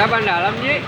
Eta ban dalam, Ji.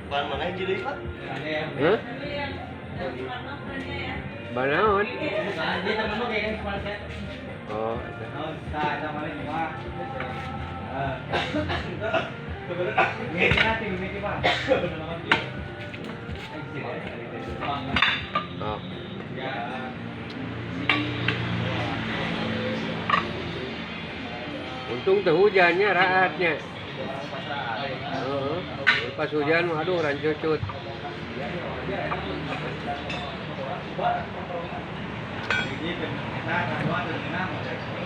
Ban mana jadi, Pak? Hah? Ban naon? Oh, eta. Oh. Untung teu hujannya raatnya. Heeh. Pas hujan mah aduh rancucut.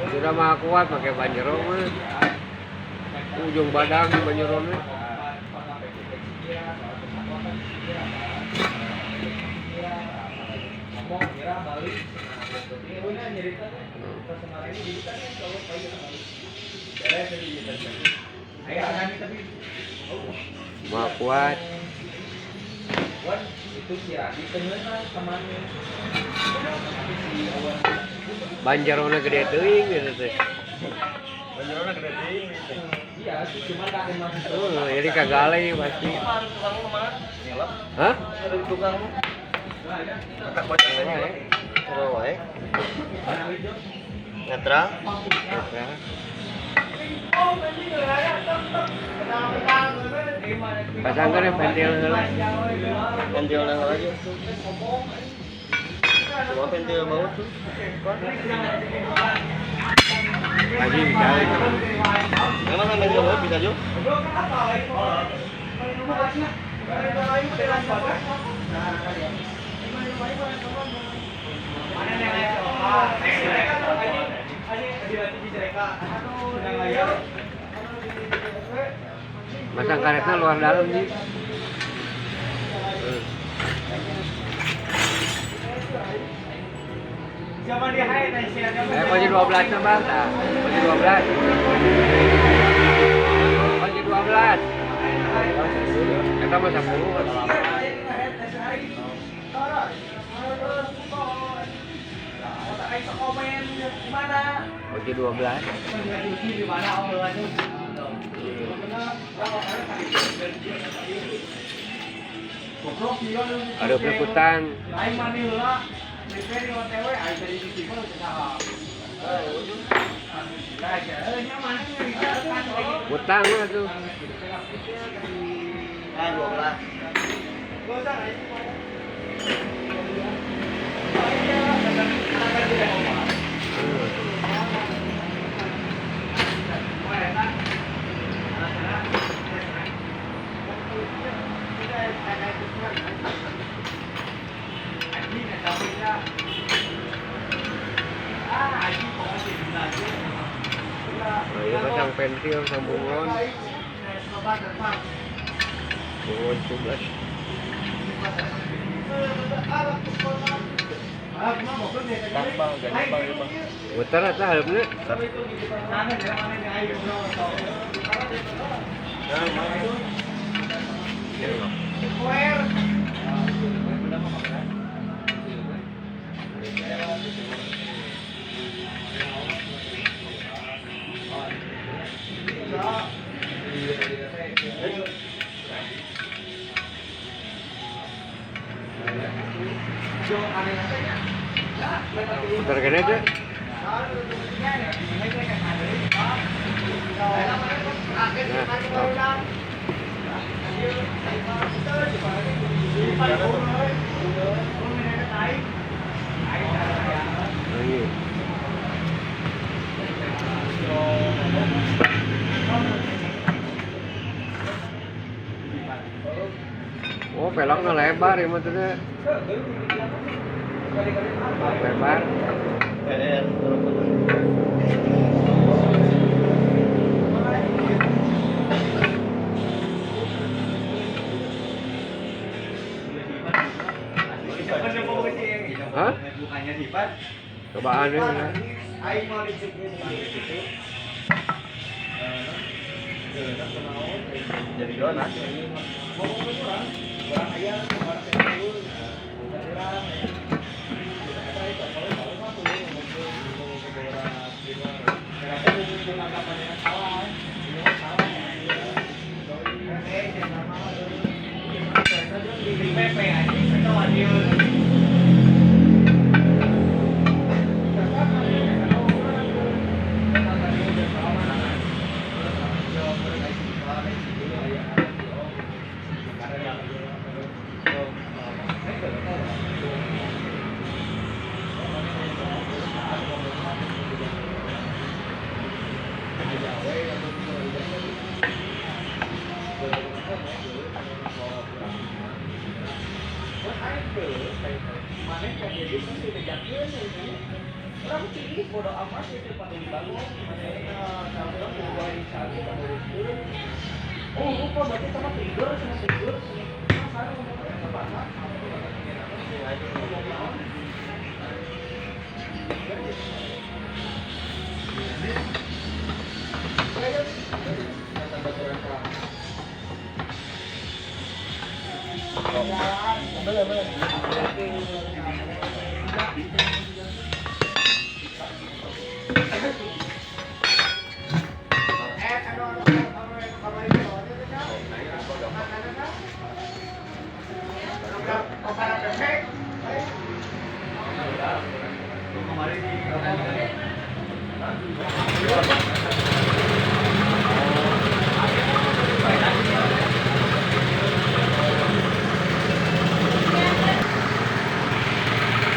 Sudah mah kuat pakai ban jero mah. Ujung badang ban jero mah. Mah kuat. Ban jerona gede teuing gitu teh. Ban jerona gede teuing gitu. Oh, jadi kagale pasti. Hah? Tukang Otak bocor aja. Terus wae. Netral. Netral. Pasangkan ya pentil heula. Pentil heula aja. Cuma pentil baut tuh. Lagi bisa. Memang pentil baut bisa juga. Masang karetnya luar dalam sih. Kunci 12 nya bang, nah, kunci 12. Kunci 12. Kita mah 10. Kunci 12. Ada peliputan. Utang lah tuh. Nah, 12. Nah, iya pasang pentil sambungan. Bungon 11. Bang, ganti bang, bang. Muter atau harapnya? Muter kene tuh. Nah, oh. Oh, peloknya lebar ya maksudnya. Lebar. Hah? Bukannya sifat. Cobaan we. Jadi dona.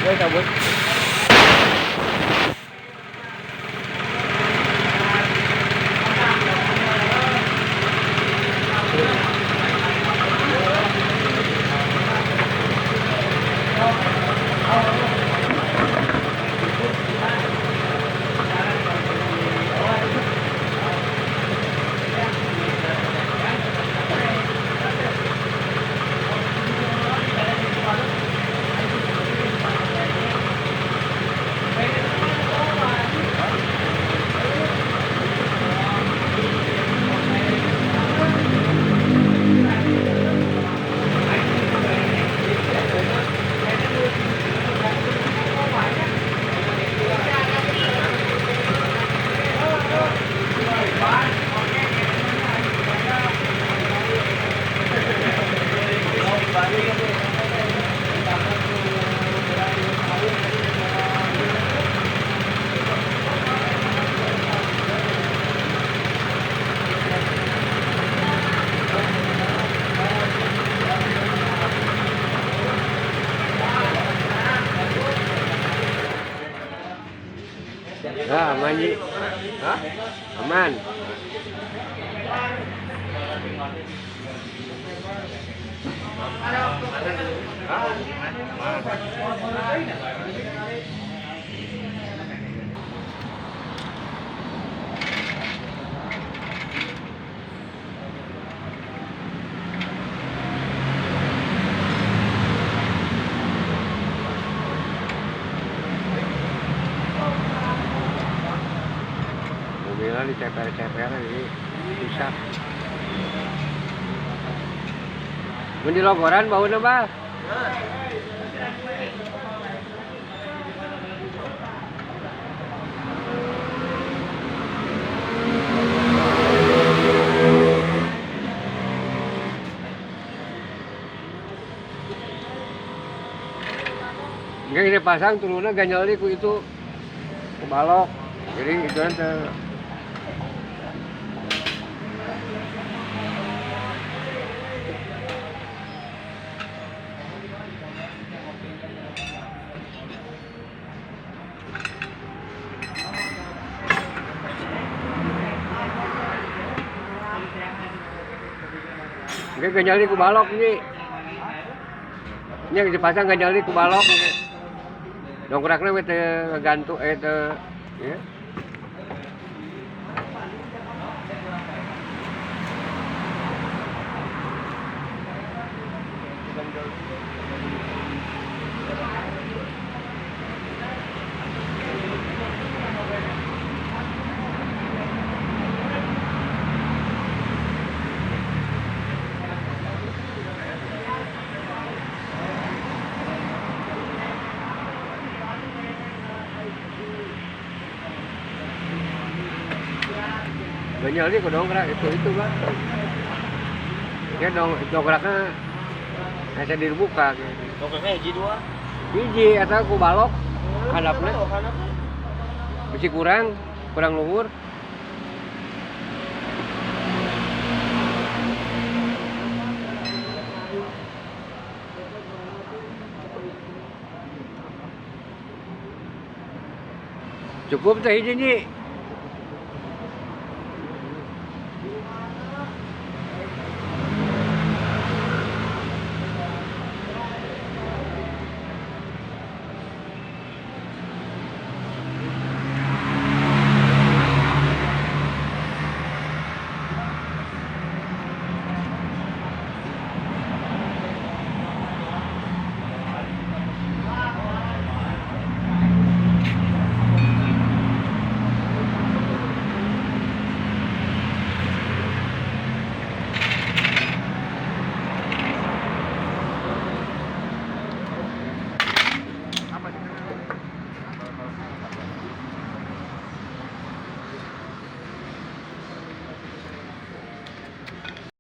Gue cabut. Nah, aman Ji. Hah? Aman. Mobilnya di ceper-ceper jadi rusak. Mun di logoran bauna bah. Enggak ini pasang turunnya ganjal ku itu ke balok. Jadi itu nanti Enggak ganjal ku balok nih. Ini dipasang ganjal ku balok. Dongkrakna we teu gantung teu ya. Ganyal sih ku dongkrak itu bang. Ya dong dongkraknya hanya dibuka gitu. Dongkraknya hiji dua. Hiji atau ku balok handapna Oh, handapna. bisi kurang kurang luhur. Cukup teh hiji nyi.